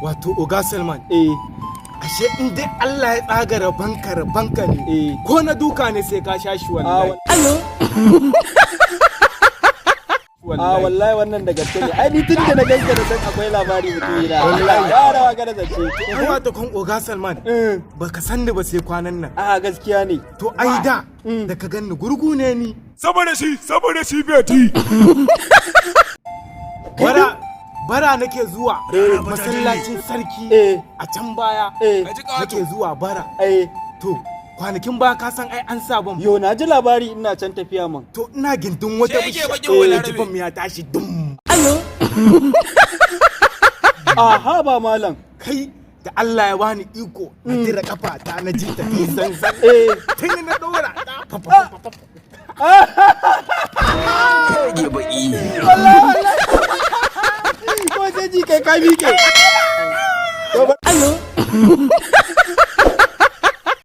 Wato Oga Salman, Eh. ashe in dai Allah ya tsaga rabanka, rabanka ne. Ko na duka ne sai ka sha shi, wallahi. A wallahi wannan da gaske ne. Ai ni tun da na ganka da san akwai labari, mutum na. Wallahi. Ya rawa ga da zance. Ai wato kan Oga Salman, baka san ni ba sai kwanan nan. A gaskiya ne. To ai da da ka ganni gurgu ne ni. Saboda shi beti. Bara bara nake zuwa masallacin sarki a can baya nake zuwa bara. To kwanakin baya ka san ai an sa bam. Yo, na ji labari, ina can tafiya man. To ina gindin wata Shege bishiya bakin Balarabe. ji bam ya tashi dum. Aha, ba malam. Kai, da Allah ya bani iko na dira kafa ta, na ji ta yi zanzan. Tun na dora ta fa fa fa fa. Wallahi wallahi. Ko sai ji kai ka miƙe.